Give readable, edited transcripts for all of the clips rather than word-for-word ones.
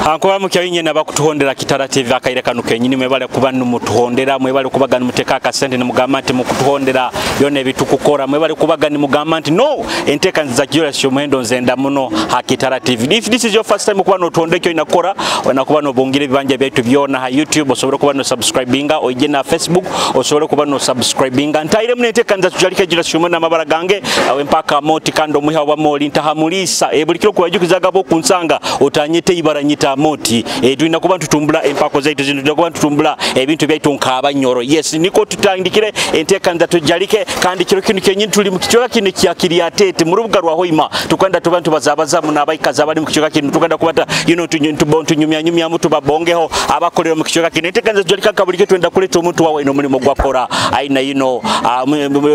Hankuba mukyainye nabakutuhondera Kitara TV akaire kanu kenyini mwebale kuba numutuhondera, mwebale kubaga nimuteka akasente nimugamba nti mukutuhondera byona ebitukukora, mwebale kubaga nimugamba nti no enteeka za Julius Omuhendo nzenda muno ha Kitara TV. If this is your first time kuba notuhonda ekyo inakora, onakuba nobongera ebibanja byaitu byona ha YouTube, osobole kuba no subscribinga, oije na Facebook osobole kuba no subscribinga. Ntaire mune enteeka nza tujalike Julius Omuhendo amabara gange awe mpaka moti kando mwiha wa moli ntahamulisa buli kiro kubajukizaga bo kunsanga otanyete ibara nyita moti tulina kuba tutumbula empako zaitu zino, tulina kuba tutumbula ebintu byaitu nk'abanyoro. Yes, niko tutandikire enteeka nza tujalike kandi kiro kino kenyini tuli mu kichwa kino kya Kiryatete mu rubuga rwa Hoima, tukanda tubantu bazabazamu n'abaikazi abali mu kichwa kino, tukanda kubata you know tunyumya nyumya mutu babongeho abakolera mu kichwa kino. Enteeka nza tujalika kabuli ke twenda kuleta omuntu wawe no mulimo gwakora aina you know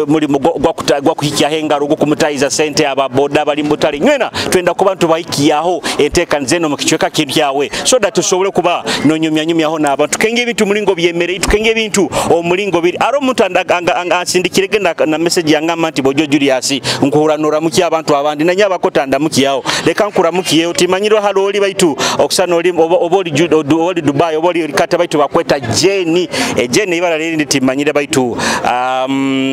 mulimo gwa kuhikia hengaro gukumutayiza sente ababoda bali mutali nywena twenda kuba tubahikiyaho enteeka nzeno mu kichwa kino kyawe so that tusobole kuba nonyumya nyumyaho n'abantu tukenge ebintu mulingo byemereye, tukenge ebintu omulingo biri aro omuntu ansindikirege na message yangamba nti Bojo Julius nkuhura noramuki abantu abandi nanye abakotanda mukiyaho leka nkuramukiyeho timanyirwa haloli baitu okusana oli oba oli Dubai oba oli kata baitu bakweta Jenny Jenny ibara riri timanyire baitu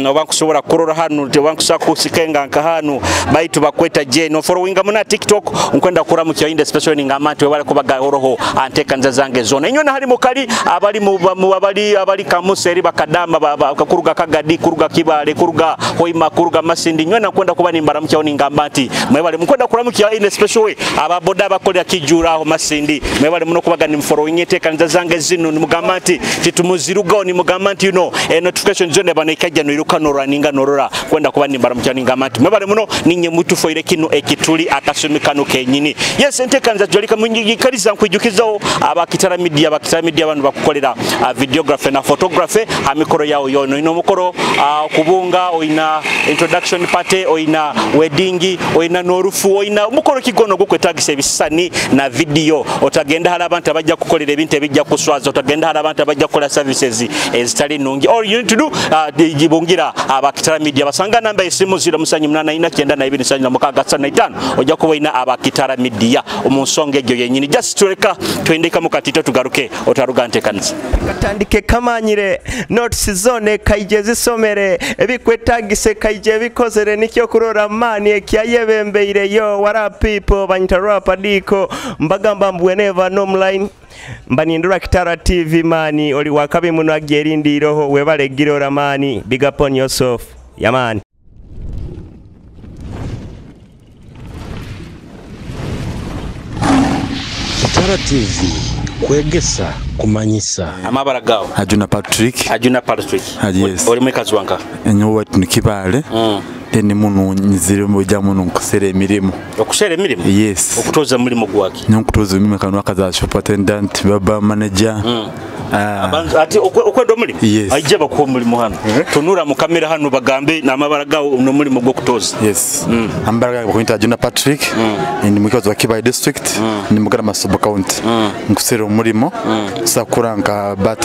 oba nkusobola kurora hanu oba nkusobola kusikenga nka hanu baitu bakweta Jenny followinga muna TikTok nkwenda kuramukiya inde special ningamba nti webale kubaga horoho anteka nza zange zona inyona hari mukali abali mu abali kamuseri bakadama kuruga Kagadi kuruga Kibale kuruga Hoima kuruga Masindi nywena kwenda kuba nimbaramukya ningamba nti mwebale mukwenda kuramukiya in a special way ababoda abakolera kijuraho Masindi mwebale muno kubaga ni following eteka nza zange zino nimugamba nti titumuzirugaho nimugamba nti you know notification zone bana ikajja no iruka no raninga norora kwenda kuba nimbaramukya ningamba nti mwebale muno ninye mutufoire kino ekituli akasumikano kenyini. Yes, enteka nza jolika munyikariza nkwijukizaho abakitara media abantu bakukolera videography na photography amikoro yao yono ino mukoro kubunga oina introduction party oina wedding oina norufu oina mukoro kigono gukwetagisa ebisani na video. Otagenda hala abantu abajja kukolera ebintu ebijja kuswaza, otagenda hala abantu abajja kukola services ezitali nungi. All you need to do jibungira abakitara media basanga namba esimu 0784927665 ojja kuba ina abakitara media omunsonga egyo yenyini. Just tureka twendeka mukatito tugaruke otaruga ntekanisa katandike kamanyire notes zone kaije zisomere ebikwetagise kaije bikozere nikyo kurora mani ekyayebembeire yo what up people banyita rap diko mbagamba mbweneva nomline mbanindura Kitara TV mani oli wakabi muno agerindi roho webale girora mani big up on yourself yamani. Kitara TV kwegesa kumanyisa. Amabara gao Ajuna Patrick. Ajuna Patrick. Yes. Oli mwekazi wanka enyo nikibale then muno nzire mujja muno nkusere emirimu. Okusere emirimu? Yes. Okutoza mulimu gwaki? Nkutoza emirimu kanu akaza shop attendant baba manager. Abantu ati okwenda omulimu? Yes. Aije bakuwa omulimu hano. Tunura mu kamera hano bagambe n'amabara gao n'omulimu gw'okutoza. Yes. Amabara gao bakwita Ajuna Patrick. Ndi mukazi wa Kibaale district, ndi Mugarama sub county. Nkusere omulimo sakura nka ba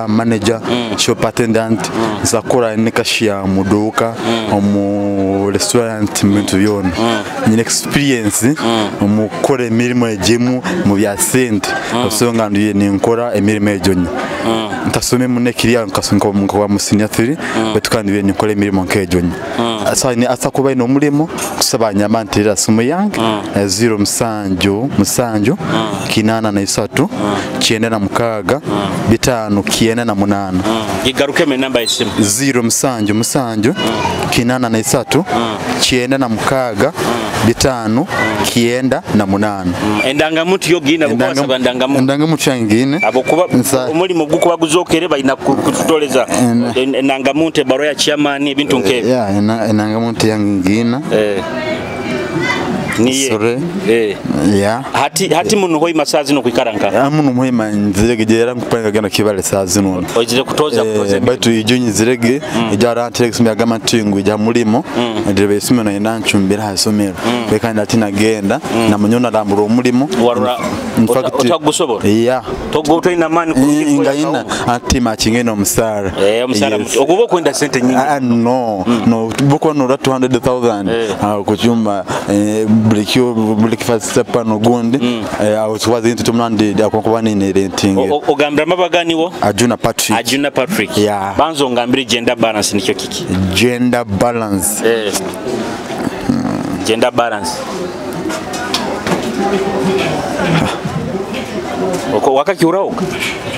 manager, shop attendant, sakura ne cashier mu duka, mu restaurant mu byona. Nyine experience mu gukora emirimo egimu mu bya sente. Osonga ndiye ninkora emirimo ejonye. Ntasome munekiriya nkasonga mu mu senior 3 betukandi ninkora emirimo nkejonye. Asa ni asa kuba ino mulimo kusabanya mantira simu yange 0 musanju musanju 83 96 5 98. Igaruke me namba isimu 0 musanju musanju 83 96 5 98. Endanga muntu yogina bukwasa ndanga muntu. Endanga muntu yangine. Abo kuba omulimo gukubaguza okere balina kututoleza endanga muntu ebaro ya chairman ebintu nkebe. Yeah, endanga muntu yangina. Niye. Yeah. Hati muno hoima saa zino kwikaranka. Muno muhima nzirege jera nkupanga genda Kibale saa zino. Ojire kutoza kutoza. Baitu ijo nzirege ijara antirex myagama tingu ija mulimo ndirebe isomero na inanchumbira ha isomero. Bekandi ati nagenda na munyona rambura omulimo. Warura In fact Otagusobola? Yeah. Togo toyina maani Ngayina ati makingeno omusaara. Omusaara Yes. oguba okwenda sente nyingi. No, no, buko nora 200,000 ku kyuma buli kyo buli kifasita pano gundi awo tuwazi nti tumnandi akonkuba nine renting. Ogambira amabaganiwo? Ajuna Patrick. Ajuna Patrick. Yeah. Banzo ngambire gender balance nikyo kiki? Gender balance. Gender balance. Oko wakakiuraho?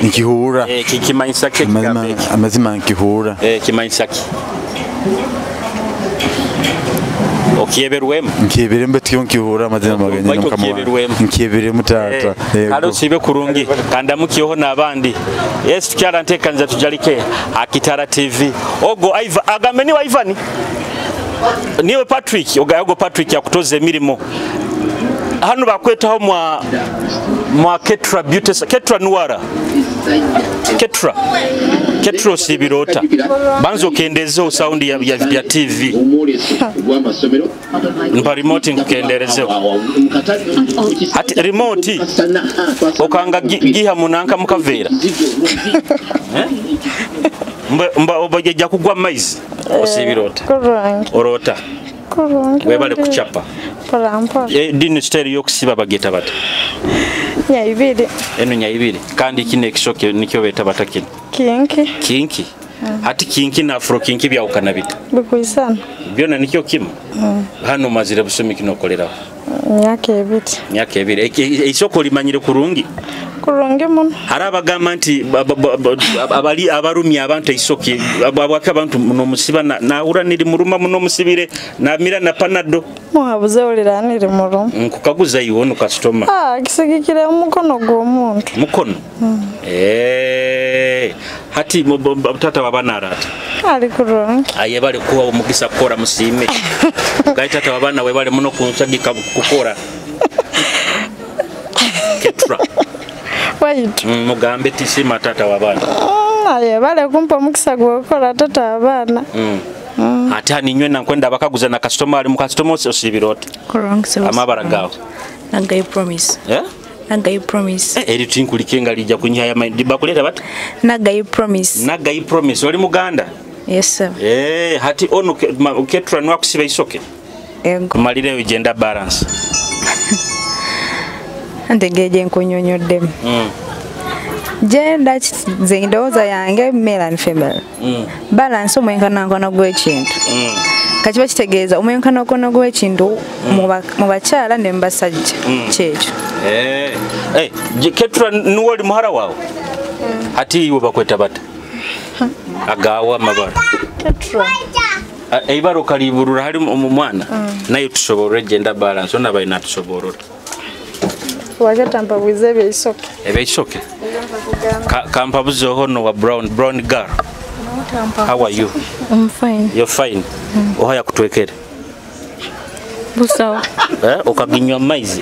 Nkihura. Kimanyisa ki? Amazima nkihura. Kimanyisa ki? Okyeberwemu. Nkyeberemu tiyo nkihura amazima maganye mukama. Nkyeberemu tata. Kale usibe kurungi kandamukiyeho n'abandi. Yes, tukyala ntekanza tujalike Akitara TV. Ogo Ivan agambe niwe Ivan. Niwe Patrick, ogo Patrick yakutoza emirimo. Hano bakwetaho mwa Ketra Beauty Ketra Nuara. Ketra. Ketra osibirota. Banzo okendezeho sound ya TV. Mpa remote nkukenderezeho. Ati remote okanga giha munanka mukavera. Mba obajeja kugwa maizi. Osibirota. Orota. Webale kuchapa. Dini style yokusiba bageta bata. Nyaibiri. Eno nyaibiri. Kandi kine ekishoke nikyo beta bata kino. Kinki. Kinki. Hati kinki na afro kinki byawukana bita. Bikuisana. Byona nikyo kimu. Hano mazire busumi kino koleraho. Myaka ebiri. Myaka ebiri. Isoko limanyire kurungi. Kurungi muno. Hari abagamba nti abali abarumya abantu isoke abwaka abantu muno musiba nahura niri muruma muno musibire namira na panado. Muhabuze ulira niri muruma. Nkukaguza iwo no customer. Kisigikire umukono gw'omuntu. Mukono. Hati tata wabana arata. Ali kurungi. Aye bali kuwa omugisa kukora musime. Gai tata wabana we bali muno kunsagika kukora. Ketra. Wait. Mugambe tisima tata wabana. Aye bale kumpa omukisa gw'okukola tata wabana. Ate haninywe nankwenda bakaguza na customer ali mu customer osibirota. Kurungi. Amabara gawo. Nangayi promise. Nagayi promise. Eri tinkulikenga lijja kunyaya mind bakuleta bata. Nagayi promise. Nagayi promise oli muganda? Yes sir. Hati ono Ketra nwa kusiba isoke. Ego. Malireyo gender balance. Ntegeje nkunyonyoddemu. Gender nze ndowooza yange male and female. Balance omwenkanankana gw'ekintu. Kakiba kitegeeza omwenkanankana gw'ekintu mu bakyala ne mu basajja. Kyekyo. Ketra nuwo oli muhara wawe? Hati iwe bakweta bata? Agawa amabara. Ketra. Eibara okaliburura hari omwana naye tusoborore gender balance ona balina tusoborora. Wakatamba bwize ebeisoke. Ebeisoke. Kampabuzeho no wa brown girl. How are you? I'm fine. You're fine. Ohaya kutwekere. Busawa. Okaginywa maizi.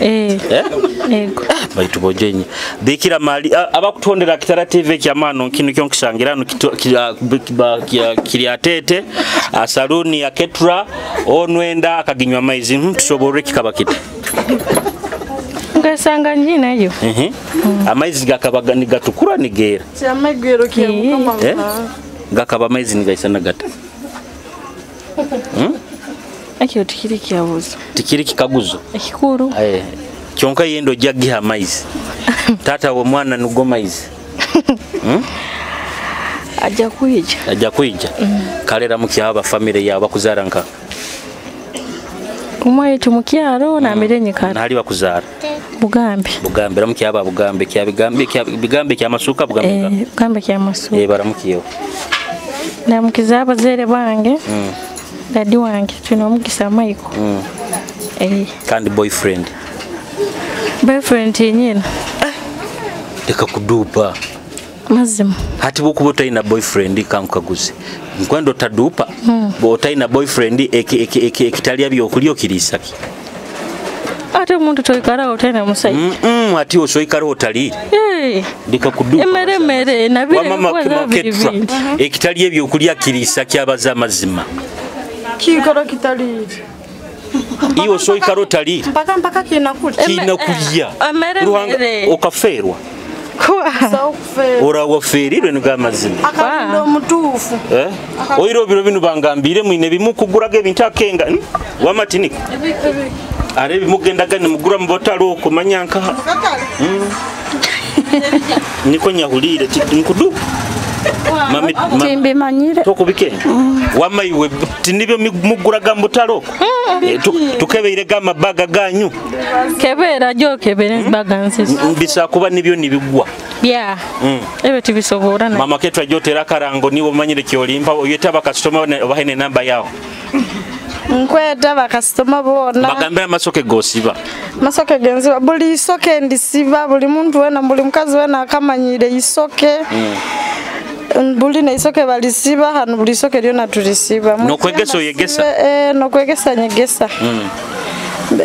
Ego. Baitu bojenye. Bikira mali abakutondera Kitara TV kyamano kino kyo nkisangirano kiri atete saluni ya Ketra onwenda akaginywa maizi tusoborere kikaba kiti. Ngasanga njina yo. Amaizi gakaba gatukura nigera. Kyamagwero kya mukama. Gakaba amaizi nigaisana gata. Akyo tikiri kyabuzo. Tikiri kikaguzo. Ekikuru. Kyonka yendo jagiha amaizi. Tata wo mwana nugo maizi. Ajja kuija. Ajja kuija. Kalera mukyaba family yawe bakuzara nka. Umwe tumukyaro na mirenye kare. Nali bakuzara. Bugambe. Bugambe ramukyaba bugambe kya bigambe kya bigambe kya masuka bugambe. Bugambe kya masuka. Baramukiyo. Ndamukiza abazere bange. Dadi wange tunomugisa Michael. Kandi boyfriend. Boyfriend yenyine. Leka kudupa. Mazima. Hati bukuba otalina boyfriend kankukaguze. Nkwendo tadupa. Bo otalina boyfriend ekitalya byokulya okiriisa ki? Ate omuntu toikaraho otalina musajja. Ati osoikaraho otaliire. Leka kudupa. Emere nabire mama Ketra. Ekitalya ebyokulya kiriisa kyabaza amazima. Kikora kitaliire. Iwe soikara otalire. Mpaka kinakulya. Kinakulya. Ruhanga okaferwa. Ora waferirwe nuga amazima. Akalinda omutuufu. Oiro biro binu bangambire mwine bimukuguraga ebintu akenga. Wamatinika. Are bimugendaga nimugura mubotalo okumanyanka. Niko nyahulire nkudu. Mami timbimanyire. Tokubike. Wamaiwe tinibyo muguraga mbutalo. Tukebeire gama baga ganyu. Kebera jo kebere baga nsiso. Mbisa kuba nibyo nibigwa. Yeah. Ebe tibisobora na. Mama ketwa jotera karango niwo manyire kyolimpa oyeta bakasitoma obahene namba yao. Nkweta bakasitoma bona. Bagambira masoke gosiba. Masoke genziba buli isoke ndisiba buli muntu wena buli mukazi wena akamanyire isoke. Buli na isoke balisiba hano buli isoke lyona tulisiba. Nokwegesa oyegesa? Nokwegesa nyegesa.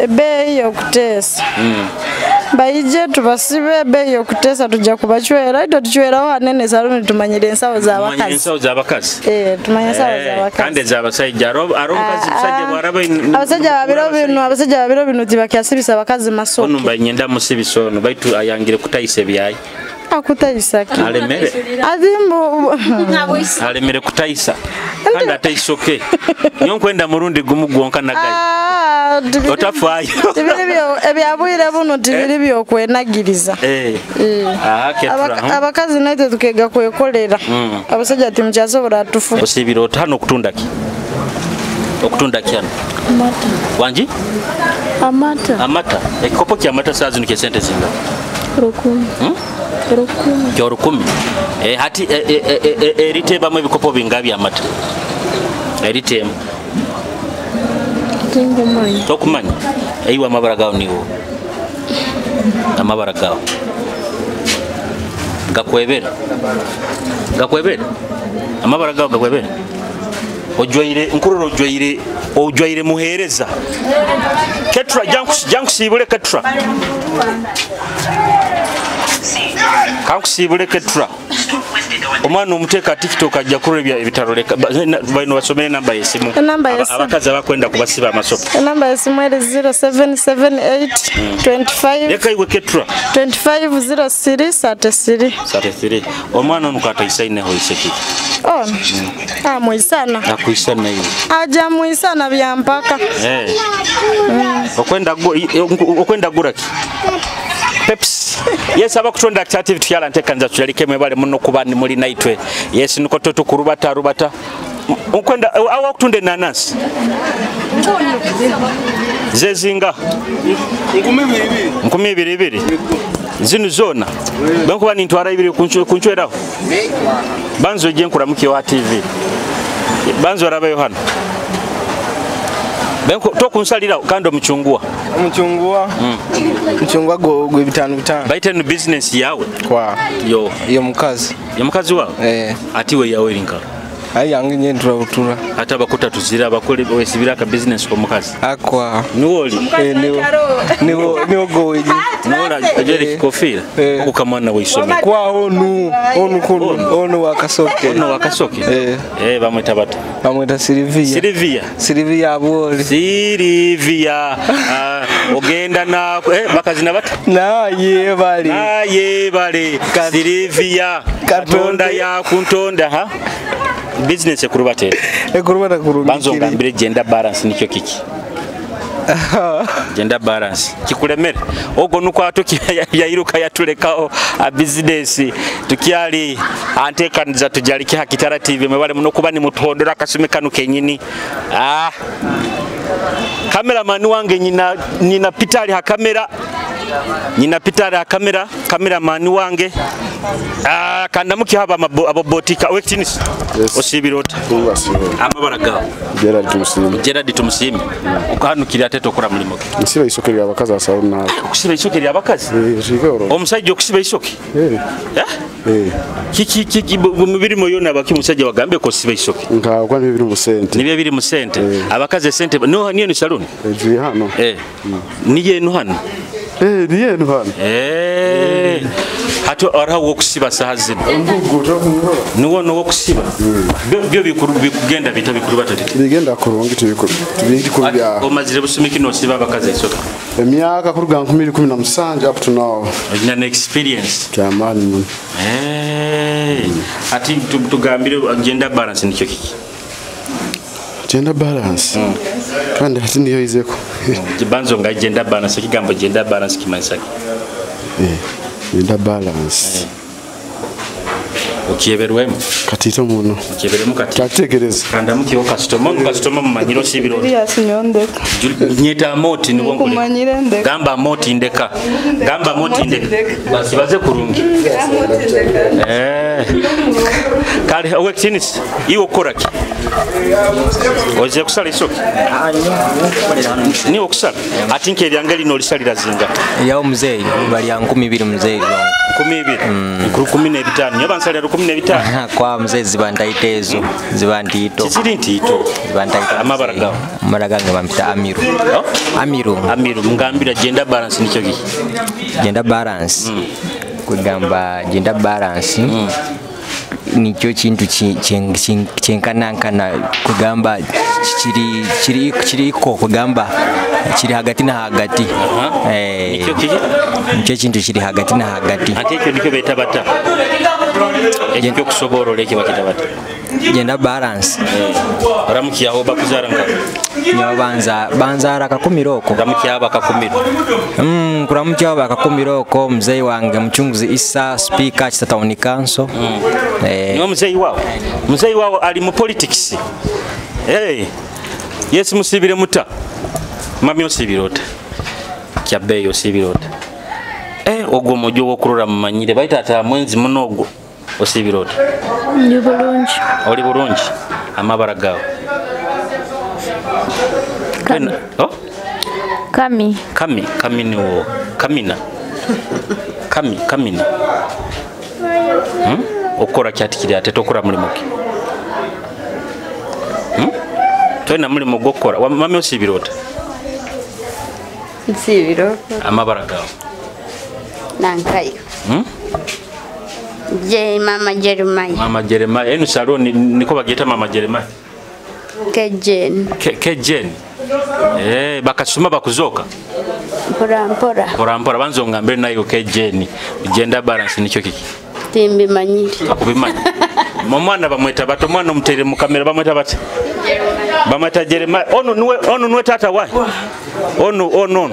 Bei yokutesa. Baije tubasibe bei yokutesa tujja kubachwera ito tuchweraho hanene saluni tumanyire ensawo z'abakazi. Ensawo z'abakazi. Tumanye ensawo z'abakazi. Kandi z'abasajja aro mukazi musajja bwaraba abasajja babiro bino tibakyasibisa abakazi masoke. Ono mbanyenda musibisa ono baitu ayangire kutayisa ebyayi. Akutayisa ki? Alemere. Azimbu alemere kutayisa. Kandi atayisoke. Nyonkwenda murundi gumu gwonka nagayi. Otafaayo. Tibiri byo ebyabwire buno tibiri byo kwenagiriza. Abakazi naite tukega kwekolera. Abasajja timukyasobola atufu. Osibira otano okutunda ki? Okutunda ki hano? Amata. Wangi? Amata. Amata. Ekikopo kya amata saa zino kye sente zinga? 10. 10. Kya 10. Hati eritebamu ebikopo binga bya amata? Eritemu. Tingumanyi. Tokumanya. Eiwa amabara gawo niwo. Amabara gawo. Gakwebera. Gakwebera. Amabara gawo gakwebera. Ojwaire nkuroro ojwaire muhereza. Ketra jankusibule ketra. Kankusibule ketra. Omwana omuteka TikTok ajja kulebya ebitaroleka bano basomere namba y'essimu. Abakazi abakwenda kubasiba amasoka. Namba y'essimu eri 0778 25 Leka iwe ketra. 25 03 33. 33. Omwana ono kataisa ine hoiseki. Oh. Muisana. Akuisana hiyo. Aja muisana bya mpaka. Okwenda guraki. Peps. Yes, abakutonda active tukyala ntekanza tujalike mwebale muno kuba ni muli naitwe. Yes, nuko toto kurubata rubata. Okwenda awa kutunde nanasi. Zezinga. 22. Zinu zona. Bankuba nintwara ibiri kunchweraho. Banzo je nkuramuke wa TV. Banzo arabayo hano. Benko tokunsalira kando mchungwa. Mchungwa. Mchungwa go 5 5. Baite no business yawe. Kwa. Yo. Yo mukazi. Yo mukazi wawe? Atiwe yawe rinka. Ayi yange nye ntura. Ata bakuta tuzira bakole wesibira ka business ko mukazi. Akwa. Niwoli. Niwo niwo goweji. Niwola ajere kikofira. Okukamwana weisomero. Kwa onu kuno onu wakasoke. Ono wakasoke. Bamweta bata. Bamweta Silvia. Silvia. Silvia aboli. Silvia. Ogenda na bakazi na bata. Naye bali. Naye bali. Silvia. Katonda ya kuntonda ha. Business ekurubate. Ekurubata kurubikiri. Banzo ngambire gender balance nikyo kiki. Gender balance kikulemere. Ogo nuko atuki yairuka yatulekao a business tukyali antekaniza tujalike Hakitara TV mwebale muno kuba ni mutondora kasumi kanu kenyini. Cameraman wange nyina Peter ha kamera. Nyina Peter ha kamera, cameraman wange. Kandamuki haba abobotika wektinis. Yes. Osibirota. Amabara gawo. Gerard Tumusime. Gerard Tumusime. Okahanukira ate tokora mulimo ki? Nsiba isoke lya abakazi asaluna. Okusiba isoke lya abakazi? Omusajja okusiba isoke? Kiki kiki mubiri yona abaki musajja wagambe ko siba isoke. Nka kwa nibyo biri mu sente. Nibyo biri mu sente. Abakazi sente no niyo ni saluni. Ejuye hano. Niye no hano. Niye hano. Hati araho wokusiba saha zino. Niwo no wokusiba. Byo bikuru bikugenda bita bikuru batatu. Bigenda kurungi tubikuru. Tubikuru bya. Omazire busumiki no siba bakaze isoka. Emyaka kuruga 2017 up to now. Ojina na experience. Kyamani muno. Ati tugambire gender balance nicyo kiki? Gender balance. Kandi hati niyo izeko. Banzo nga gender balance kigambo gender balance kimanyisa ki? Gender balance. Okyeberwemu katito muno. Okyeberwemu kati. Kategereza. Kandamukiyo customer, customer mumanyiro sibiro. Julius nyondeka. Nyeta moti niwo ngule. Kumanyire ndeka. Gamba moti ndeka. Gamba moti ndeka. Basi baze kurungi. Kale owekitinis iwo koraki. Oje kusala isoki. Ni okusala. Ati nke eryanga lino olisalira zinga. Yawo mzee bali ya 20 mzee. 12. 15. Nyoba nsalira 15. Kwa mzee ziba ndaitezo, ziba ndito. Kiziri ntito. Ziba ndaito. Amabara gawo. Amabara gange bampita Amiru. Amiru. Amiru mungambira gender balance nicyo giki? Gender balance. Kugamba gender balance. Nikyo kintu kyenkanankana kugamba kiriko kugamba kiri hagati na hagati. Nikyo kiki? Nikyo kintu kiri hagati na hagati. Ate ekyo nikyo beeta bata. Ekyo kusoborora ekyo bakita bata. Gender balance. Ramukiyaho bakuzara nka. Nyo banzara kakumiro oko. Ramukiyaho bakakumiro. Kuramukiyaho bakakumiro oko mzee wange mchunguzi Isa speaker Kisa Town Council. Niwe mzee wao. Mzee wao ali mu politics. Yes musibire muta. Mami osibire ota. Kyabeyo osibire ota. Ogwo mojo wokurora mumanyire baita ata mwenzi muno ogwo osibire ota. Ndi bulungi. Oli bulungi. Amabara gawo. Kami. Oh? Kami. Kami, kami ni wo. Kamina. Kami, kamina. Okora kyatikiri ate tokora mulimu ki? Twena mulimu gwokora. Mami osibire ota? Nsibiro. Amabara gawo. Nankayo. Je mama Jeremiah. Mama Jeremiah. Enu saloni niko bageta mama Jeremiah. Kejen. Kejen. Bakasuma bakuzoka. Mpora mpora. Mpora mpora banzo ngambire nayo kejen. Gender balance nicyo kiki? Timbimanyire. Akubimanyi. Mwana bamweta bato mwana omutere mu kamera bamweta bati. Bamweta Jeremiah. Ono nuwe tata wa. Ono ono.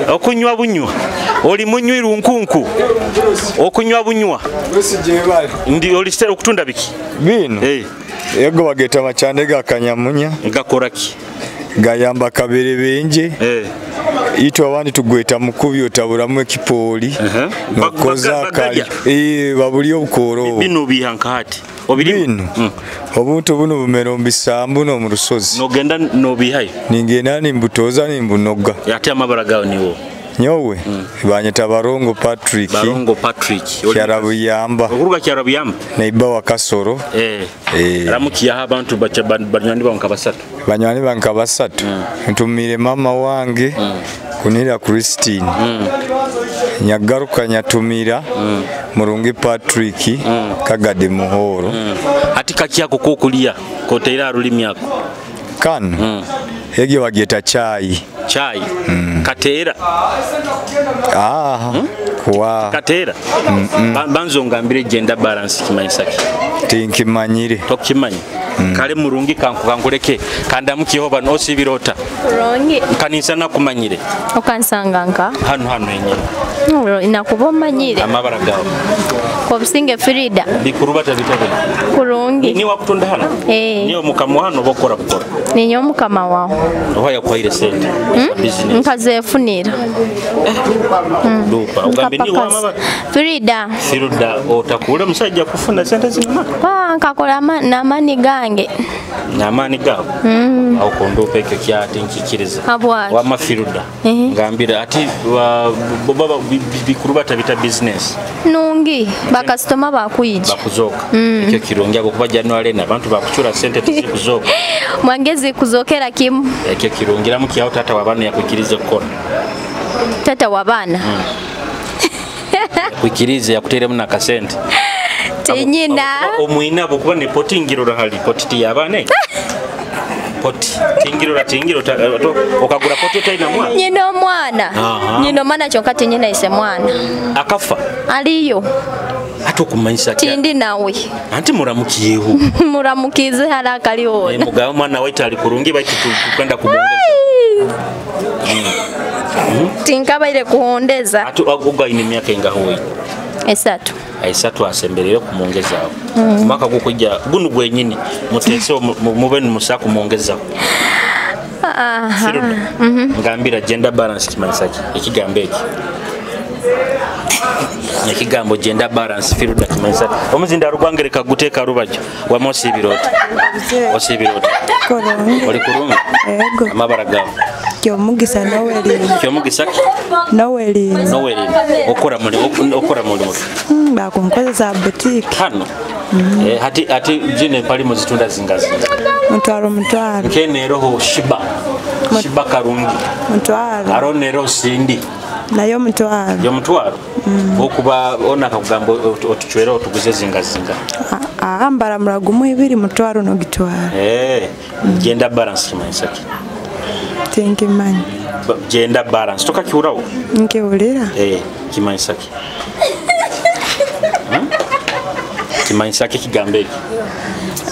Okunywa bunywa. Oli munywi lunkunku. Okunywa bunywa. Ndi oli okutunda biki? Bino. Yego bageta machande gakanyamunya. Gakora ki? Gayamba kabere benje. Itwa abandi tugweta mukubi otaburamu ekipoli. Nokoza kali. Babuli obukoro. Bino bihanka hati. Obiri. Obuntu buno bumera omubisambu no mu rusozi. Nogenda nobihayo. Ningenda nimbutoza nimbunoga. Ate amabara gawo niwo. Nyowe banyeta Barongo Patrick. Barongo Patrick. Kyarabuyamba. Okuruga Kyarabuyamba. Neiba wa Kasoro. Ramukiyaho abantu bacha banywani banka basatu. Banywani banka basatu. Ntumire mama wange kunira Christine. Nyagaruka nyatumira Murungi Patrick Kagade Muhoro. Ati kaki yako kokulia koteira rulimi yako. Kano. Ege wageta chai. Chai. Katera. Kwa. Katera. Banzo ngambire gender balance kimanyisa ki? Tinkimanyire. Tokimanyi. Kale murungi kankuleke kandamukiho bano osibirota. Murungi. Kanisa nakumanyire. Okansanga nka. Hano hano enyine. Nakuba manyire. Amabara gawo. Kobusinge Frida. Bikurubata bitabe. Kurungi. Ni wakutunda hano? Niyo mukama hano bokora bukora. Ninyo mukama wawo. Oha yakwaire sente. Business. Nkazefunira. Dupa. Ugambe ni wa mama. Frida. Frida otakula musajja kufuna sente zino. Nkakola namani gange. Namani gawo. Aho kondopa ekyo kyate nkikiriza. Wama Frida. Ngambira ati baba bikurubata bita business. Nungi bakasitoma bakuyija. Bakuzoka. Ekyo kirungi abo kuba January na abantu bakuchura sente tizikuzoka. Mwangezi kuzokera kimu. Ekyo kirungira mukiyaho tata wabanu yakukiriza kukora. Tata wa baana. Kwikirize yakuteremu nakasente. Tinyina. Omwina bokuba ne poti ngirora hali poti ti yabane. Poti tingirora tingiro okagura poti otalina mwana. Nyina omwana. Nyina omwana kyonka tinyina ise mwana. Akafa. Aliyo. Ate okumanyisa tindi nawe. Anti muramukiyeho. Muramukize haraka aliona. Mugabo mwana waitu ali kurungi baitu tukwenda kumwongeza. Tinkabaire kuhondeza. Ate ogwa ine myaka engaho. Esatu. Esatu asemberere kumwongeza. Mwaka gukujja gunu gwenyini mutese mube musa kumwongeza. Aha. Ngambira gender balance kimanyisa ki? Ekigambo eki. Ekigambo gender balance Firuda kimanyisa. Omuzinda rugwangereka guteka rubajo wamosi ebirota. Osi ebirota. Oli kurungi. Ego. Amabara gawe. Kyomugisa Noelini. Kyomugisa ki? Noelini. Noelini. Okora muri okora muri. Bakunkozesa boutique. Hano. Hati ati jine pali muzitunda zingazinga. Mutwaro mutwaro. Nkenero shiba. Shiba karungi. Mutwaro. Aronero sindi. Nayo mutwaro. Yo mutwaro. Okuba ona akugamba otuchwera otuguze zingazinga. Ambara muragumu ibiri mutwaro no gitwaro. Gender balance kimanyisa ki? Tinkimanyi. Gender balance toka kiurawo? Nkiwulira. Kimanyisa ki? Kimanyisa ki kigambo eki?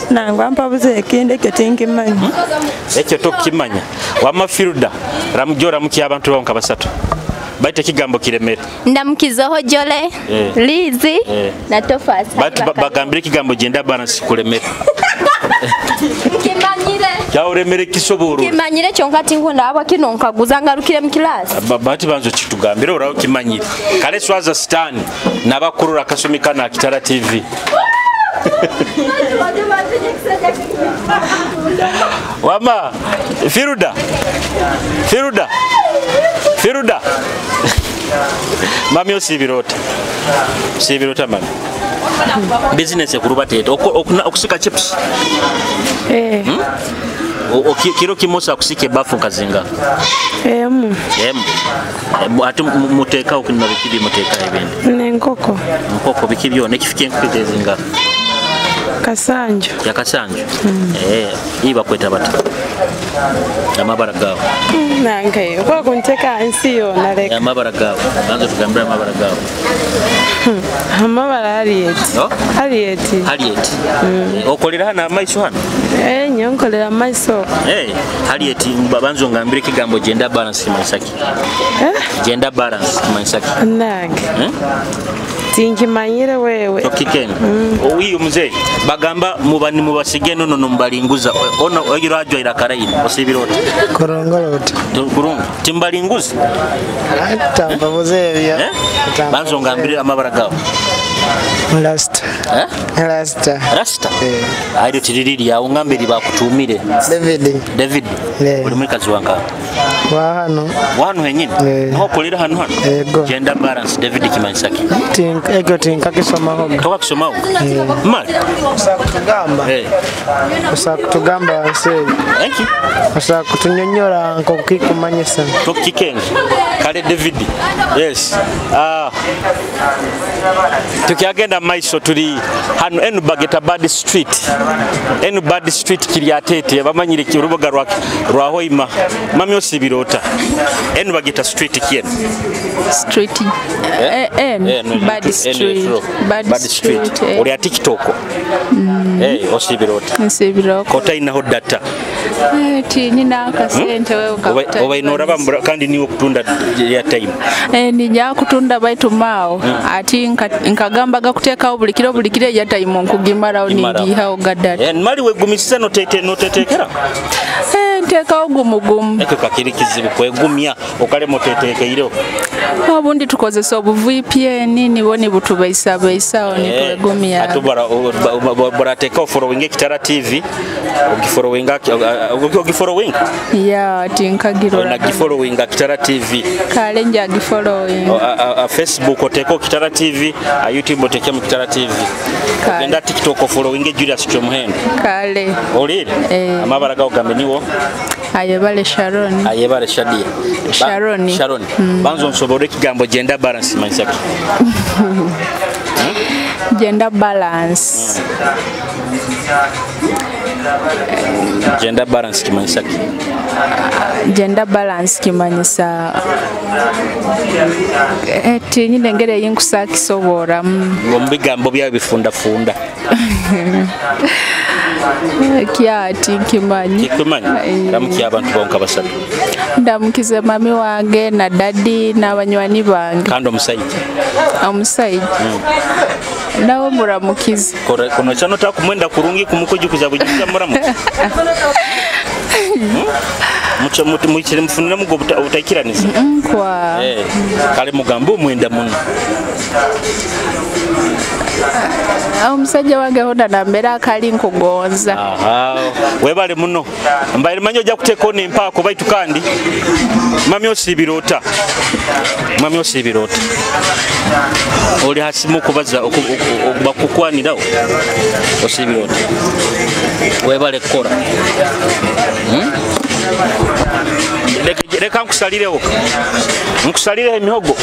Nangwa mpabuze ekindi ekyo tinkimanyi. Ekyo tokimanya. Wama Firuda ramujora muki abantu bawo nkabasatu. Baite kigambo kiremera. Ndamukizeho Jole, Lizi na Tofas. Bati bagambire kigambo gender balance kulemera. Kimanyire. Kyawuremere kisoboro. Kimanyire kyonka tinkunda abwa kino nkaguza ngarukire mu class. Bati banzo kitugambire oraho kimanyire. Kale swaza sitani nabakurura akasumika na Kitara TV. Wama Firuda. Firuda. Firuda. Mami osibirota. Sibirota mami. Business ekuruba tete. Okusika chips. Kiro kimosa kusike bafu kazinga. Emu. Emu. Ate muteka okuna bikibi muteka ebindi. Nenkoko. Nkoko bikibyo nekifike enkoko ezinga. Kasanju. Ya Kasanju. Iba kweta bata. Amabara gawe. Nange kwa kunteka nsi yona leka. Amabara gawe. Banza tugambira amabara gawe. Amabara Harriet. No? Harriet. Harriet. Okolera hano amaiso hano? Nyonkolera amaiso. Harriet banza ngambire kigambo gender balance kimanyisa ki? Gender balance kimanyisa ki? Nange. Tinkimanyire wewe. Tokikenda. Owiyo mzee bagamba mubani mubasige nono nombalinguza ono ogira ajwaira karaini osibirota. Kurongolota. Kurungu timbalinguza. Tamba mzee ya. Banzo ngambire amabara gawo. Rasta. Rasta. Rasta. Ayo tiriri ya ungambiri bakutumire. David. David. Uri mwikazi wanga. Wa hano. Wa hano henyine. Niho kolera hano hano. Gender balance David kimanyisa ki? Tink ego tinka kisomaho. Toka kisomaho. Mali. Usakutugamba. Usakutugamba nse. Thank you. Usakutunyonyora nkokikumanyisa. Tokikenge. Kale David. Yes. Tukiagenda maiso tuli hano enu bageta Bad Street. Enu Bad Street kiryatete abamanyire kirubuga rwa Hoima. Mami osibirota. Enu bageta street kienu. Street. Bad Street. Bad Street. Ori TikTok. Osibirota. Osibirota. Kota inaho data. Ti nina akasente wewe ukakuta. Oba inoraba kandi niwe kutunda ya time. Nija kutunda baitu mao. Ati nkagambaga kuteekawo buli kiro ya time nkugimarawo ningihawo gadata. Mali wegumisiza notetekera. Nteekawo gumugumu. Ekyo kakiri kizibu kwegumya okalema otetekeire. Obundi tukozesa obu VPN nibo nibutubeisabeisawo nitwegumya. Ate barateekawo following Kitara TV Ogifollowinga ogifollowinga? Ya tinkagirora. Onagifollowinga Kitara TV. Kale njagifollowing. Facebook oteko Kitara TV, YouTube oteke mu Kitara TV. Ogenda TikTok following Julius Kyomuhendo. Kale. Olire? Amabara gawo gameniwo. Ayebale Sharon. Ayebale Shadia. Sharon. Sharon. Banzo nsobore ekigambo gender balance manyisaki. Gender balance. Gender balance kimanyisa ki? Gender balance kimanyisa tinyine engeri eyinkusakisoboramu. Mu bigambo byawe bifundafunda. Kyati nkimanyi. Kimanyi? Ndamukiye abantu bonka basatu. Ndamukize mami wange na dadi n'abanywani bange. Kandi omusajja. Omusajja. Nawe muramukize. Kono kyano takumwenda kurungi kumukujukuza bujukuza muramukize. Mucho mufunira mugo obutaikiraniza. Nkwa. Kale mugambo omwenda muno. Omusajja wange honda nambera akali nkugonza. Aha. Webale muno. Mbaire manyo ojja kuteeka n'empaako baitu kandi mami osibirota. Mami osibirota. Oli hasimu kubaza okubakukwanirawo. Osibirota. Webale kukola. Leka nkusalirewo. Nkusalireho emihogo.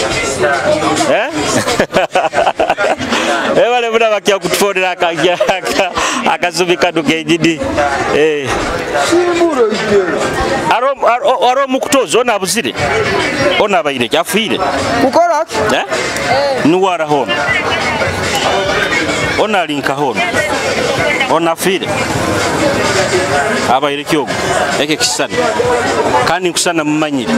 Ebale muna bakya kutufonera akazumi kano kenyini. Aro mukutozo ona abuzire. Ona abaire afiire. Kukola ki? Nuwara hono. Ona alinka hono. Ona afiire. Abaire kyogo. Eke kisana. Kandi nkusana mumanyire.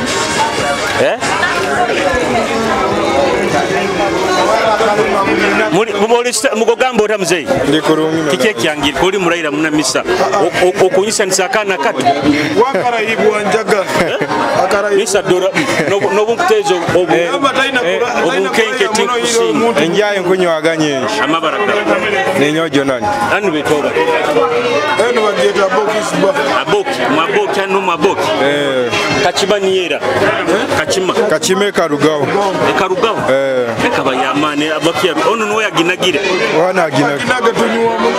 Mugogamba ota muzeyi kiki ekyangira koli murayira munamisa okunyisanisa akaana kato misa dora n'obunkuteeza obunkenke tinkusinga enjaye nkunywaga nyingi amabara ninyojo nani anu betoba enu bagyeta aboki ba aboki mwaboki anu mwaboki kachima niyera kachima kachima ekarugaho ekarugaho ekaba yamane aboki ono nuwe yaginagire wana aginagire tunywa muno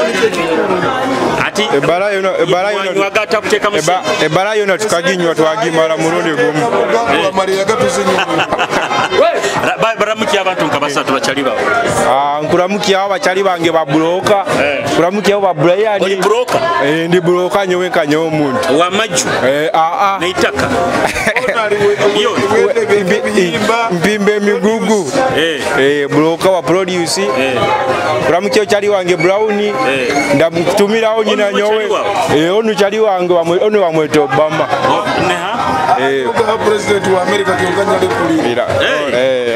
ati ebara yono ebara yono nywaga atakuteka musi ebara yono tukaginywa twagimala murundi gumu amalira gatuzinywa baramuki abantu nkabasatu bachali bawo nkuramuki abo bachali bange babuloka nkuramuki abo ba Brian oli broka ndi broka nyowe nkanyo omuntu wa maju neitaka mpimbe emigugu broka wa produce nkuramuki chali wange Brown ndamutumirawo nyina nyowe onu chali wange onu wamweta Obama neha president wa America kyokanya lekulira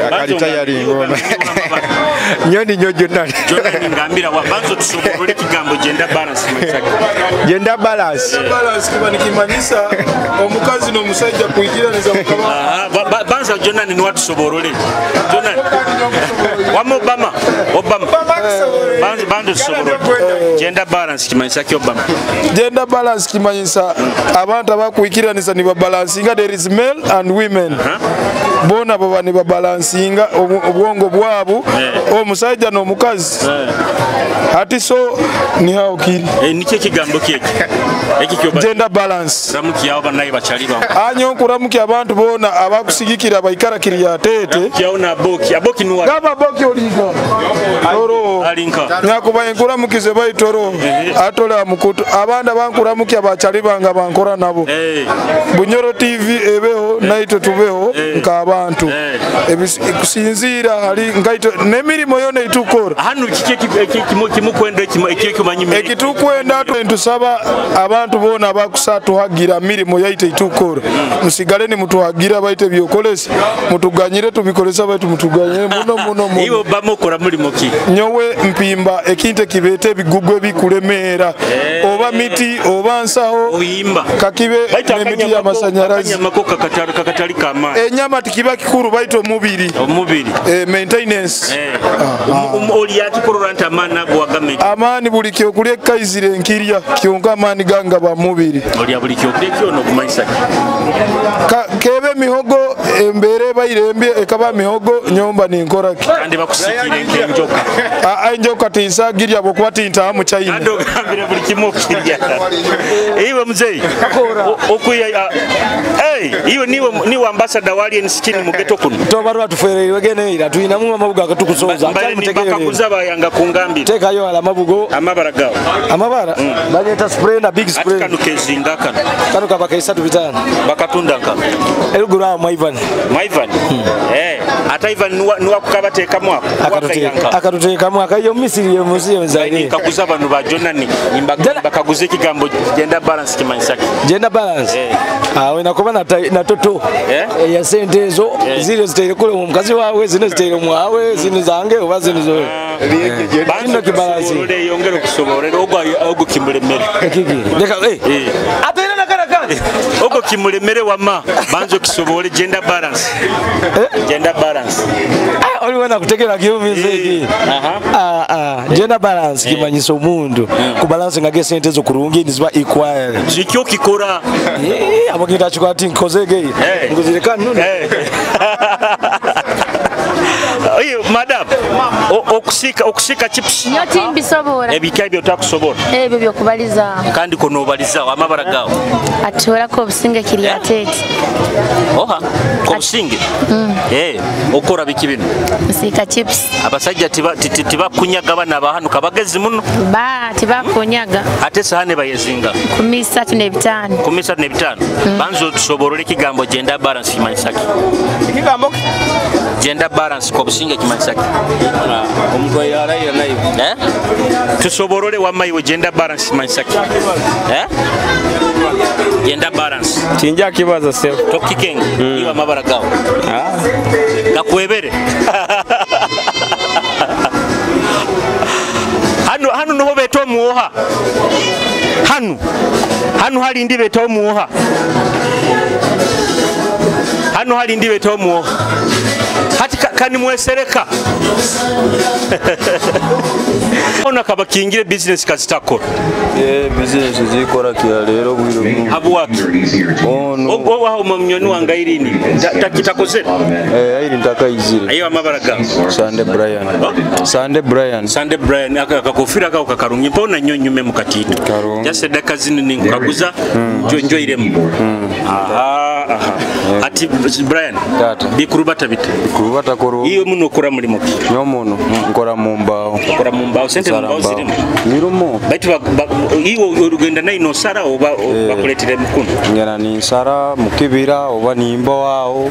akali tayari ngoma nyoni nyojo nani Jonani ngambira wa banzo tusobolole kigambo gender balance machaka gender balance balance kiba nikimanyisa omukazi n'omusajja kuikiraniza mukama banza Jonani ni watusobolole Jonani wamo Obama Obama banzo banzo tusobolole gender balance kimanyisa ki Obama gender balance kimanyisa abantu abakuikiraniza ni babalansinga there is male and women bona baba ni babalansinga obwongo bwabu omusajja n'omukazi ati so ni hao kiri nikyo kigambo kyeki ekikyo gender balance ramuki yao banayi bachali ba anyo nkuramuki abantu bona abakusigikira baikara kiri ya tete yao na aboki aboki nuwa gaba aboki oliga toro alinka nyakuba enkuramukize baitoro atola mukutu abanda bankuramuki abachali banga bankora nabo Bunyoro TV ebeho naito tubeho nka abantu kusinzira hali ngaito nemirimo yona itukora hanu kiki kimukwenda ekimanyi ekitukwenda tusaba abantu bona abakusatuhagira mirimo yaite itukora musigale ni mutuhagira baite byokolesa mutuganyire tubikolesa baitu mutuganyire muno muno muno iwe Obama okora mulimo ki nyowe mpimba ekinte kibete ebigugu ebikulemeera oba miti oba nsaho oyimba kakibe n'emiti y'amasanyalazi akanyamako kakatali kamaani enyama tikibe Kiba kikuru baitu omubiri. Omubiri. Maintenance. Oli yakikurora nti amaani ago wagame. Amaani buli kyokulya ekaizire nkirya kyonka amaani ganga ba mubiri. Olya buli kyokulya kyona okumanyisa ki? Kebe mihogo embere bairembye ekaba mihogo nyomba ninkoraki. Kandi bakusikire nk'enjoka. Enjoka tinsagirya bwokuba tintaamu China. Kandi ogambire buli kimu okirya. Iwe mzee. Okuya hey, iwe niwe ambassador wali ensikini mugeto kuno. Tobarwa tufereirwe geneira tuinamu amabugo akatukusoza. Bakakuza bayanga kungambira. Tekayo ala amabugo. Amabara gawo. Amabara. Banyeta spray na big spray. Ati kano kezinga kano. Kano kabaka 35. Bakatunda nka. Elugura mwa Ivan. Mwa Ivan. Ata Ivan nuwa kukabateekamu ako. Akatuteekamu akayo Misiri yemuziye mzali. Nkaguza bano ba Jonani bakaguza ekigambo gender balance kimanyisa ki? Gender balance. Wena kuba na toto. Ya sente ezo zile ziteire kule omukazi wawe zino ziteire mwawe zino zange oba zino zo. Bano kibalance. Ole yongera okusobola ogwo ogwo kimulemere. Ekiki. Leka Ate na kana kandi. Ogwo kimulemere wama banzo kisobole gender balance. Gender balance. Oli wena kutegera kiumize iki. Gender balance kimanyisa omuntu kubalance ngage sente zo kurungi niziba equal. Kikyo kikora. Abagenda chikwati nkozege. Nguzireka nunu. Oyo madam okusika chips. Nyoti mbisobora. Ebika ebyo takusobora. Ebyo byokubaliza. Kandi konobaliza amabara gawo. Atora ko obusinge kiri atete. Oha, ko obusinge. Okora biki bino? Nsika chips. Abasajja tibakunyaga bana bahanu kabagezi muno. Ba tibakunyaga. Ate sahane bayezinga. 35. 35. Banzo tusoborole ekigambo gender balance kimanyisa ki? Ekigambo gender balance ko obusinge kimanyisa ki? Omuntu ayarayira nayo. Tusoborole wamma iwe gender balance kimanyisa ki? Gender balance. Tinja kibaza self. Tokikenga iwe amabara gawo. Gakwebere. Hanu niho beta omuoha. Hanu hali ndi beta omuoha. Hanu hali ndi beta omuoha. Hati kani mwesereka. Ona kabakingire business kazitakora. Business zikora kya lero bwiro. Habuwaki. Ogo waho mumnyoni wanga irini. Takitakozera. Airi ntakaizire. Ayo amabara gawo. Sunday Brian. Sunday Brian. Sunday Brian akakofira kao kakarungi mpona nyonyume mukatito. Jase daka zino ninkaguza njoiremu. Aha. Ati Brian. Bikurubata bite. Bikurubata koro. Iyo muno okora mulimo ki? Nyo muno nkora mu mbao. Okora mu mbao sente mu mbao zirimu. Mirumo. Baitu iwo orugenda nayo nosara oba bakuletera emikono. Ngera ni nsara mukibira oba nimba wao.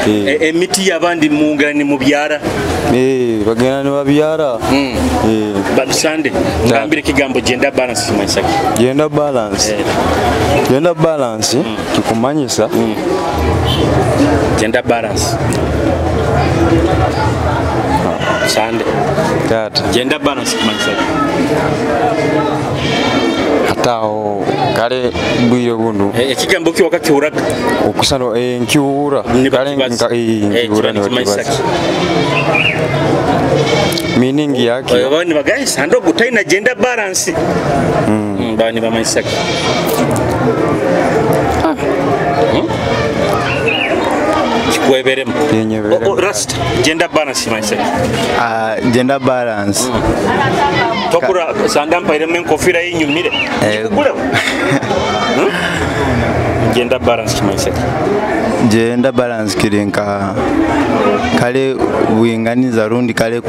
Emiti y'abandi mungera ni mubyara. Bagenda ni babyara. Sande ngambire kigambo gender balance kimanyisa ki? Gender balance. Gender balance kikumanyisa. Gender balance. Sande. Tata. Gender balance kimanyisa ki? Atao kale bwire bunu. Ekigambo ki wakakiwuraga? Okusano nkiwura. Kale nkiwura ni meaning yake. Bani bagaye sando gutaina gender balance. Bani bamanyisa ki? Kikweberemu. Rasta gender balance kimanyisa ki? Gender balance. Tokura sanda mpairemu enkofira yinyumire. Kikugulewo. Gender balance kimanyisa ki? Gender balance kirinka kale buinganiza rundi kale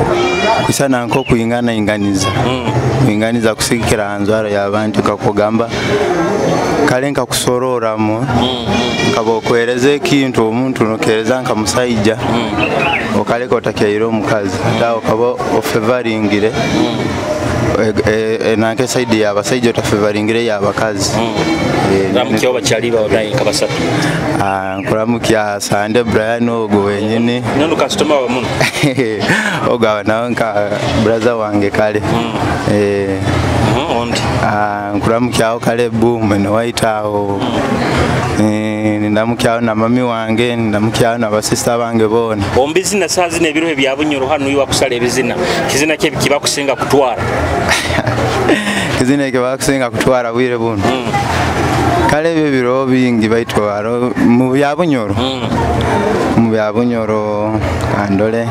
kusana nko kuingana inganiza. Kuinganiza kusikira anzwara y'abantu kakugamba kale nka kusororamo nkabokwereza ekintu omuntu nokereza nka musaija okaleka otakyaire omukazi ata okaba ofevaringire nanke side y'abasajja otafevaringire y'abakazi. Ramukya obakyali bawe naye kabasatu. Nkuramukya Sande Brian ogo wenyini. Nono customer wa muno. Ogo nawe nka brother wange kale. Ondi. Nkuramukyaho Kalebu mwene waitaho. Nindamukyaho na mami wange, ndamukyaho na basista bange boona. Ombizina saa zino ebirohe bya Bunyoro hano iwa kusala ebizina. Kizina kye kibakusinga kutwara. Kizina ekyo bakusinga kutwara bwire buno. Kale ebyo biro bingi baitwara mu bya Bunyoro. Mu bya Bunyoro kandole.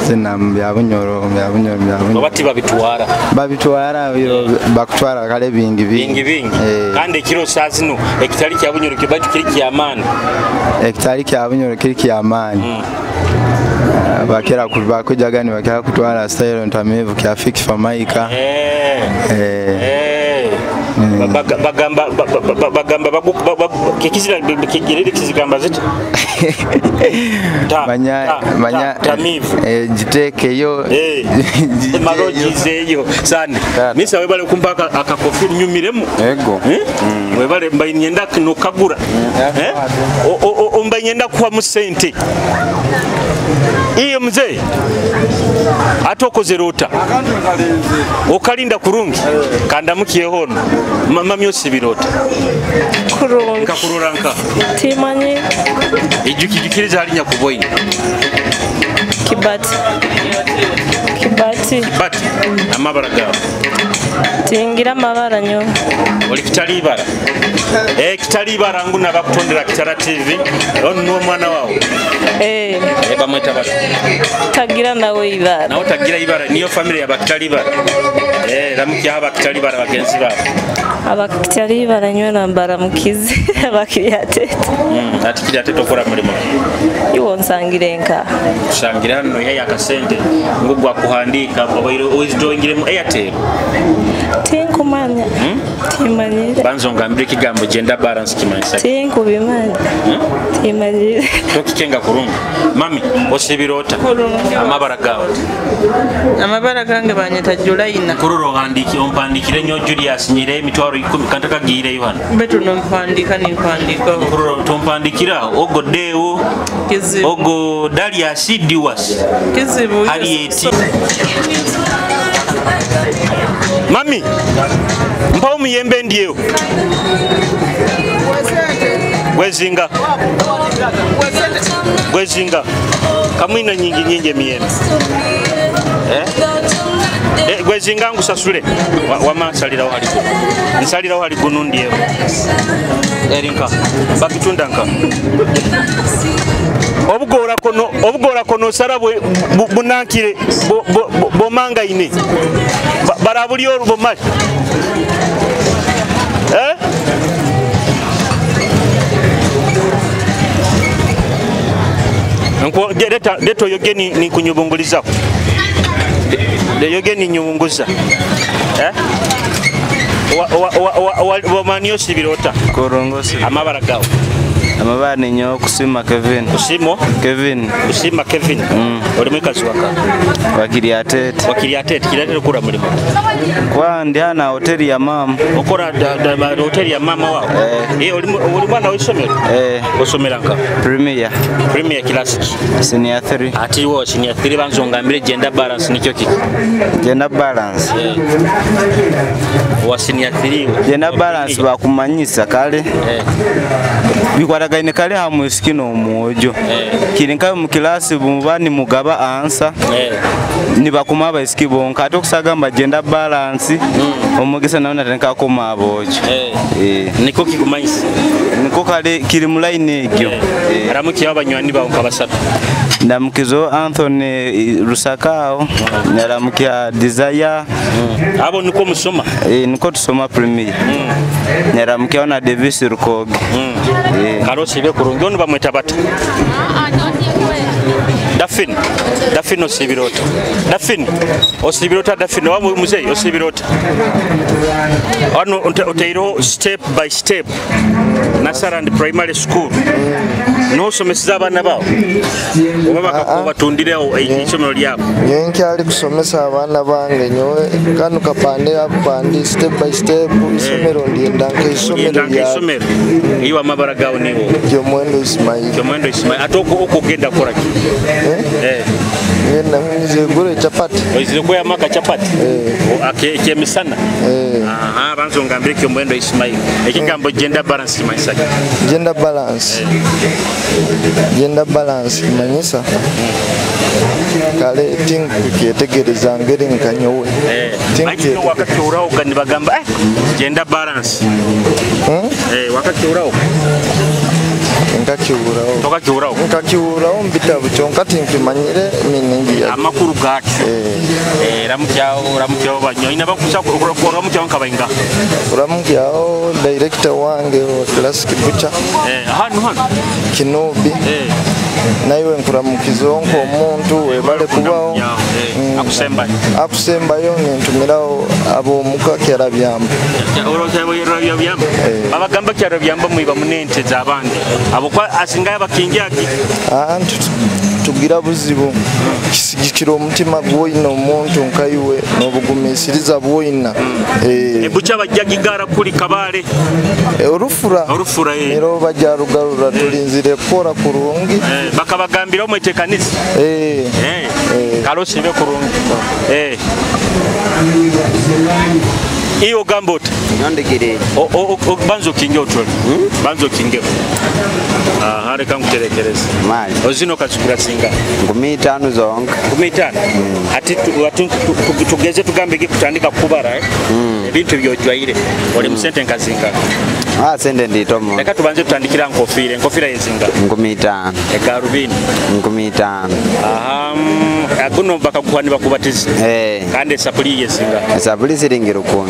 Zina mu bya Bunyoro, bya Bunyoro, bya Bunyoro. Bati babitwara. Babitwara biro bakutwara kale bingi bingi. Bingi bingi. Kandi ekiro saa zino ekitali kya Bunyoro kibatu kiri kya maani. Ekitali kya Bunyoro kiri kya maani. Bakera kubakujaga ni bakera kutwara style ntamivu kya fiki famaika. Bagamba bagamba kikizira kigirire kizigamba ziti manya manya tamivu jitekeyo malojizeyo sande misa webale kumpaka akakofiri nyumiremu ego webale mbaye nyenda nokagura ombaye nyenda kuwa musente iyo mzee atokoze rota okalinda kurungi kandamukiye hono mama myose birota kurungi nkakurora nka timanyi ijukijukiriza hali nyakuboyi kibati kibati kibati amabara gawe tingira amabara nyo oli kitali ibara kitali ibara ngu nabakutondera Kitara TV ono nuwo mwana wawe bamweta bati tagira nawe ibara nawe tagira ibara niyo family ya bakitali ibara ramukya abakitali ibara bagenzi babo abakitali ibara nyo nambara mukizi abakiriya tete ati kiriya tete okora mulimo iwo nsangire nka kushangira hano yaya akasente ngo gwakuhandika obaire withdrawingire mu Airtel tinkumanya timanyire banzo ngambire kigambo gender balance kimanyisa tinkubimanya timanyire tokikenga kurungi mami osibirota amabara gawe amabara gange banyita Julaina kururo handiki ompandikire nyo Julius nyire emitwaro 10 kantaka giire yohana betu nompandika nimpandika kururo tompandikira ogo deo kizibu ogo Darius Diwas kizibu Harriet mami mpa omuyembe ndyeyo gwezinga gwezinga kamwina nyingi nyingi emiyembe gwezinga ngusasule wama nsalirawo haligulu nsalirawo haligulu ndyeyo erinka bakitunda nka obugora kono sara bunankire bomangaine barabuli orubomali nko leta leto yogeni ni kunyubunguliza yogeni nyubunguza wa manio sibirota korongosi amabara gawe amabara ni nyo kusima Kevin kusimo Kevin kusima Kevin oli mwikazi waka wakiriatete wakiriatete kiratete kura mulimo kwa ndi hana hoteli ya mama okora hoteli ya mama wao oli mwana w'isomero osomera nka premier class senior 3 ati wo senior 3 banzongambire gender balance nikyo kiki gender balance wa senior 3 gender balance bakumanyisa kale bikwatagaine kale hamwisiki n'omwojo kiri nka mu kilasi muba nimugaba ansa nibakuma abaisiki bonka ate okusagamba gender balance omugisa nawe natandika akoma aboojo niko kikumanyisa niko kale kiri mu line egyo aramukiye abanywani bawe nka basatu ndamukizo Anthony Rusakao naramukia Desire abo niko musoma niko tusoma premier naramukia na Davis Rukoge karosi be kurungi ono bamweta bata Dafin Dafin osibirota Dafin osibirota Dafin wa muzei osibirota ono oteiro step by step Nasarand Primary School nosomesa abaana bawo oba bakakubatundirewo eisomero lyabo nyowe nkyali kusomesa abaana bange nyowe kano kapande akupandi step by step isomero ndyenda nkaisomero isomero iwe amabara gawo niwo Kyomwendo Ismail Kyomwendo Ismail ate okugenda kukola ki ngenda nzigure chapati oizire kweyamaka chapati ekemisana aha Banza ongambire Kyomuhendo Ismail, ekigambo gender balance kimanyisa ki? Gender balance, gender balance kimanyisa kale tinkukyetegereza ngeri nkanyowe. Baito wakakiuraho nibagamba gender balance. Wakakiuraho nkakiuraho. Tokakiuraho? Nkakiuraho mubitabu kyonka tinkimanyire meaning ya amakuru gakyo. Ramukyaho banyoina bakusa ramukyaho nkabainga. Ramukyaho director wange wa Classic Butcher. Hano hano Kinobi. Naiwe nkuramukiza onko omuntu webale kubaho. Akusembayo. Akusembayo nintumiraho abomuka Kyarabyamba. Byamba. Babagamba Kyarabyamba mwiba munente z'abandi. Abo kwa asingaye bakingia ki? Tugira buzibu kisigikira omutima gwoyina omuntu nkaiwe n'obugumisiriza bwoyina. Ebucha bajja gigara kuli Kabale. Orufura. Orufura Nero bajja rugarura tulinzire kora kurungi. Bakabagambira omwetekanisa. Kalosi be kurungi. Iyo gambot. Nyondekere. Banzo kinge otwele. Banzo kinge. Reka nkuterekereze. Mali. Ozino kazigura singa. 15 zonka. 15. Ati tugeze tugambe kutandika kubara ebintu byojwaire. Oli musente nkazinga. Sente nditomo. Reka tubanze tutandikira nkofira. Enkofira yezinga. 15. Egarubini. 15. Aguno bakakuwa nibakubatiza. Kandi esapuli yezinga. Esapuli siringi 10.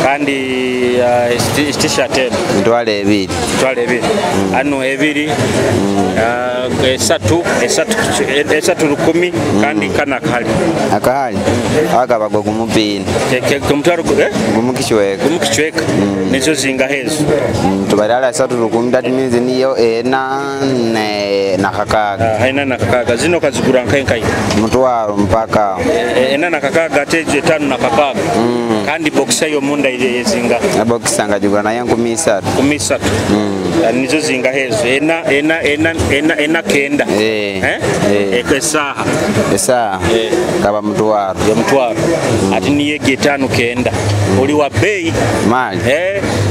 Kandi t-shirt eno. 200. 200. Ano 2. Esatu 1,000 kandi kana akahali. Akahali? Akabagwa gumupini. Kumutwaro Gumukichweka. Gumukichweka. Nizo zinga hezo. Tubalala 310 that means niyo 4 na kakaga. 4 na kakaga. Zino kazigura nkai nkai. Mutwaro mpaka. 4 na kakaga ate 5 na kakaga. Kandi boxer yo munda ile yezinga. Na boxer ngajigura nayo 13. 13. Nizo zinga hezo. 4 kenda. Esaha. Esaha. Kaba mutwaro. Ya mutwaro. Ati niye 5 kenda. Oli wa bei. Mali.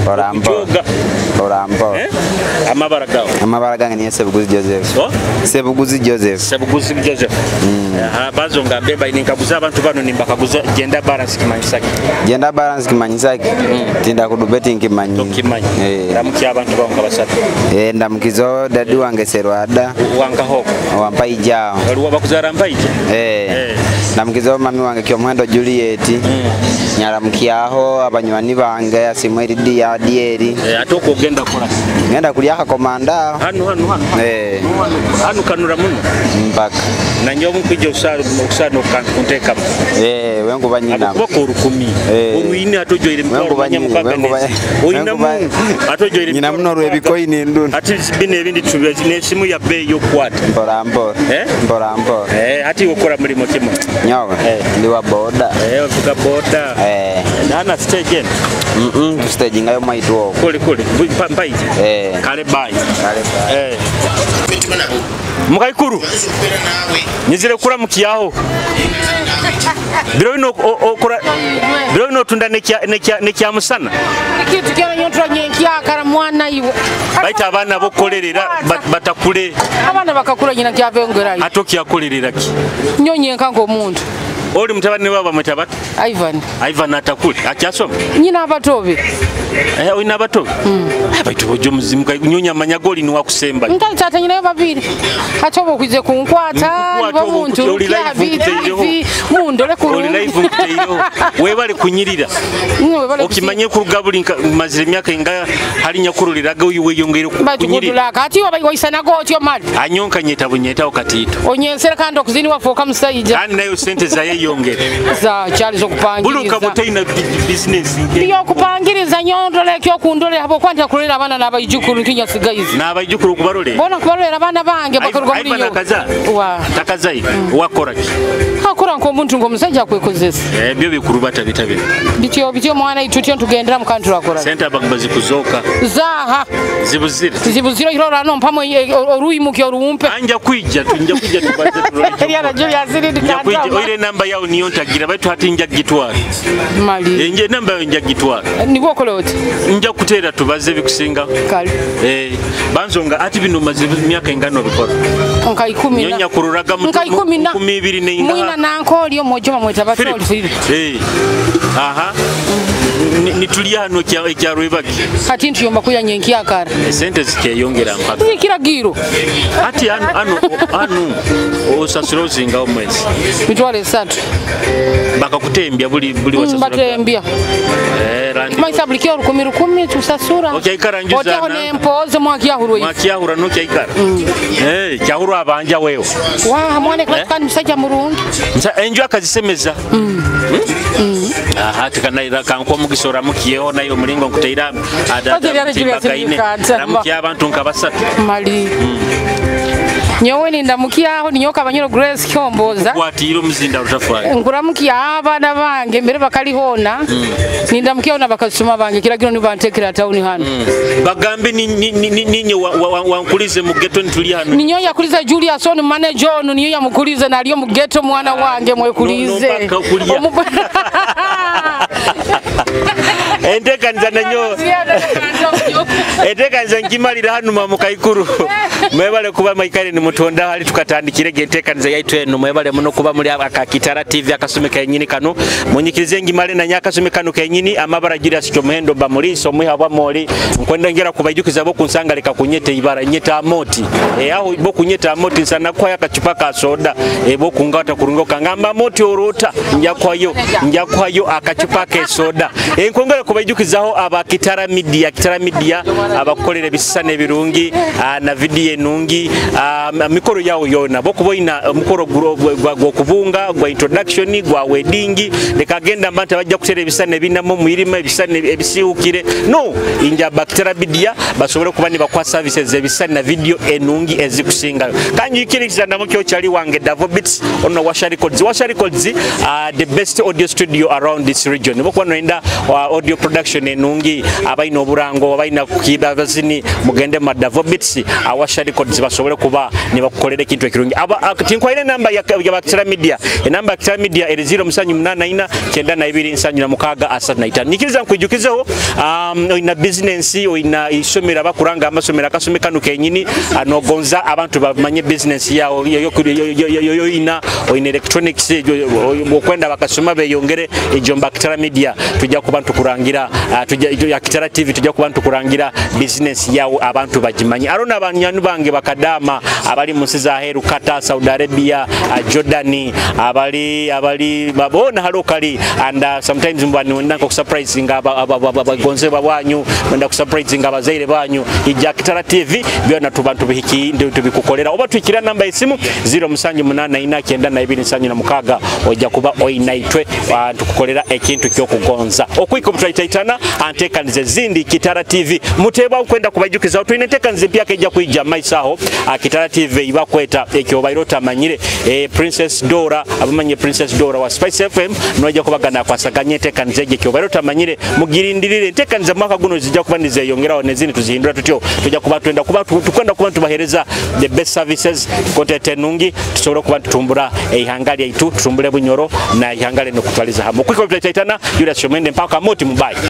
Orambo. Orambo. Amabara gawo. Amabara gange ni Sebuguzi Joseph. Oh? Sebuguzi Joseph. Sebuguzi Joseph. Bazo ngambe ninkaguza abantu bano nimbakaguza gender balance kimanyisaki. Gender balance kimanyisaki. Tinda kudubeti nkimanyi. Tokimanyi. Ndamukia abantu bawo nkabasatu. Ndamukizo dadi wange Serwada. Wanka hoko. Wampaija. Waliwo bakuzara Mpaija? Ndamukizo mami wange Kyomuhendo Juliet. Nyaramukiaho abanywani bange Asimweri Dia Dieri. Atoko ogenda kola. Ngenda kulya akakomanda. Hano hano hano. Hano kanura muno. Mpaka. Na nyomu kujja okusano kunteka. Wengu banyina. Akuba ko 10. Oruine atojoire mutwaro manyamukaga nezi. Oyina mu atojoire nyina muno rwebikoini ndunu. Ati bine ebindi tubye n'esimu ya bei yokwata. Mpora mpora. Mpora mpora. Ati okora mulimo kimu. Nyowe. Ndi wa boda. Ovuga boda. Nana stage eno. Stage ngayo maitu okwo. Kuli kuli. Mpaija. Kale bye. Kale bye. Mukaikuru. Nyizire kura mukiyaho. Biro bino okora biro bino tunda nekya musana. Kitu kyona nyontra nyenkyakara mwana iwe. Baita abana bokolerera batakule. Abana bakakula nyina kyavengerayo. Atoki yakolerera ki? Nyonye nkango omuntu. Oli mutabani waba mutabati? Ivan. Ivan atakule. Akyasoma? Nyina abatobe. Oyina abatobe? Baitu bojo muzimu nyonya amanya goli ni wakusemba. Nkai tata nyina yo babiri. Atobo kwize kunkwata nibo muntu rukiabi mundole ku. Oli live nkuteireho. Webale kunyirira. Okimanye ku rugabuli mazire emyaka inga hali nyakuruliraga uyu weyongere kunyirira. Kati waisana gotyo mali. Anyonka nyeta bunyeta okatito. Onyensera kandi okuzini wafoka musayija. Kandi nayo sente za yeyongere. Za chali zo kupangiriza. Buluka muteina business. Ndiyo kupangiriza nyo Nondole ekyokundolera habwokuba ntakulolera abaana n'abaijukuru ntinyasigayize. N'abaijukuru kubarolera? Bona kubarolera abaana bange bakaruga muri Aiba yo. nakaza? Wa. Takazaire. Wakora ki? Akora nk'omuntu ng'omusajja akwekozesa. Ebyo bikurubata bitabire. Bityo bityo mwana itu tutyo tugendera mu kandi turakora. Sente abakubazi kuzoka. Zaha. Zibuzire. Zibuzire irora no mpamwe oruyimuke oruwumpe. Anja kwijja tunja kwijja tubaze turole. Yara Julius ziri Nja kwijja oire namba yawo niyo ntagira baitu hati nja gitwara. Mali. Nje namba yawo nja gitwara. Nibwo okola oti? Nja kuteera tubaze bikusinga. Kale. Banzonga ati bino maze myaka engano bikora. Nka 10 na. Nyonya kururaga mu Nka 10 na. 20 ne Mwina ingaha. nankoli omwojo bamweta batoli Philip. Aha. Nitulia hano kya Rwebaki. Kati ntuyomba kuyanya enkyakara. Sente zikyeyongera mpaka. Ni kiragiro. Ati anu osasula ozinga omwezi. 300,000. Bakakutembya buli wasasula. Batembya. Randi. Maisa buli kyo 10,000 tusasura. Okyaikara njuza. Oteho nempoze mwakyahurwa. Mwakyahura nokyaikara. Kyahurwa abanja wewe. Wa mwana kandi musajja murungi. Enju akazisemeza. Aha tikanaira kanko mugisora mukiyeho nayo mulingo nkuteira ramukiya abantu nka basatu. Mali. Nyowe nindamukiyaho ninyoka abanyoro Grace Kyomboza. Kwatiro muzinda rutafari. Nkuramukiya abana bange mbere bakalihona. Nindamukiyaho nabakasuma bange kiragiro nibantekera town hano. Bagambe ninye wankulize mu ghetto nituli hano. Ninyo yakuliza Julius on manager ono niyo yamukulize naliyo mu ghetto mwana wange mwekulize. Entekanza nanyo. Entekanza nkimalira hano mamukaikuru. Mwebale kuba maikare ni mutonda hali tukatandikire entekanza yaitu eno mwebale muno kuba muri akakitara TV akasume kenyini kano munyikirize ngimale na nyakasume kano kenyini amabara Julius Kyomuhendo bamuliso mwiha bwa moli nkwenda ngera kubaijukiza bo kunsanga leka kunyete ibara nyeta amoti aho bo kunyeta amoti nsana kwa yakachupa ka soda bo kungata kurungo kangamba amoti orota nja kwayo akachupa ke soda nkwongera kubaijukizaho abakitara media Kitara media abakolera ebisana ebirungi na video enungi mikoro yawo yona bokuboina mukoro gwa kubunga gwa introduction gwa wedding lekagenda mbanta bajja kutera ebisana ebinamo muirima ebisana ebisiukire no inja Kitara media basobole kuba ni bakwa services ebisana na video enungi ezikusinga kanji ikiriza namukyo chali wange Davo Beats ono Washa Records. Washa Records the best audio studio around this region bokuba noenda audio production enungi abaina oburango abaina kukiba bazini mugende ma Davo Beats Washa Records basobole kuba ne bakukolera ekintu ekirungi tinkwaire namba ya Kitara Media enamba ya Kitara Media eri 0784 92 76 nyikiriza nkwijukizeho oyina business oyina isomero abakuranga amasomero akasome kano kenyini anogonza abantu bamanye business yawo yoyina oyina electronics okwenda bakasoma beyongere ejomba Kitara Media tujja kuba tukurangira tujja Kitara TV tujja kuba tukurangira business yawo abantu bajimanyi arona abanyanu bange bakadama abali mu nsi za Heru Qatar Saudi Arabia Jordan abali babona halokali and sometimes mbani wenda ko surprising abagonze bawanyu wenda ku surprising abazaire banyu ijja Kitara TV byona tubantu bihiki ndio tubikukolera oba twikira namba isimu 07849276 ojja kuba oinaitwe tukukolera ekintu kyokugonza okwiko mutwaitaitana antekanize zindi Kitara TV muteba kwenda kubajukiza twine entekanize mpya kejja kuija maisaho Kitara TV ibakweta ekyo bairota manyire Princess Dora abamanye Princess Dora wa Spice FM noja kubagana kwasaganye entekanize ekyo bairota manyire mugirindirire entekanize mwaka guno zijja kuba nizeyongeraho nezindi tuzihindura tutyo tujja kuba twenda kuba tukwenda kuba tubahereza the best services content enungi tusobole kuba tutumbura ihanga lyaitu tutumbule Bunyoro na ihanga leno kutwaliza hamwe kwiko tutaitana Julius Kyomuhendo mpaka moti mubai.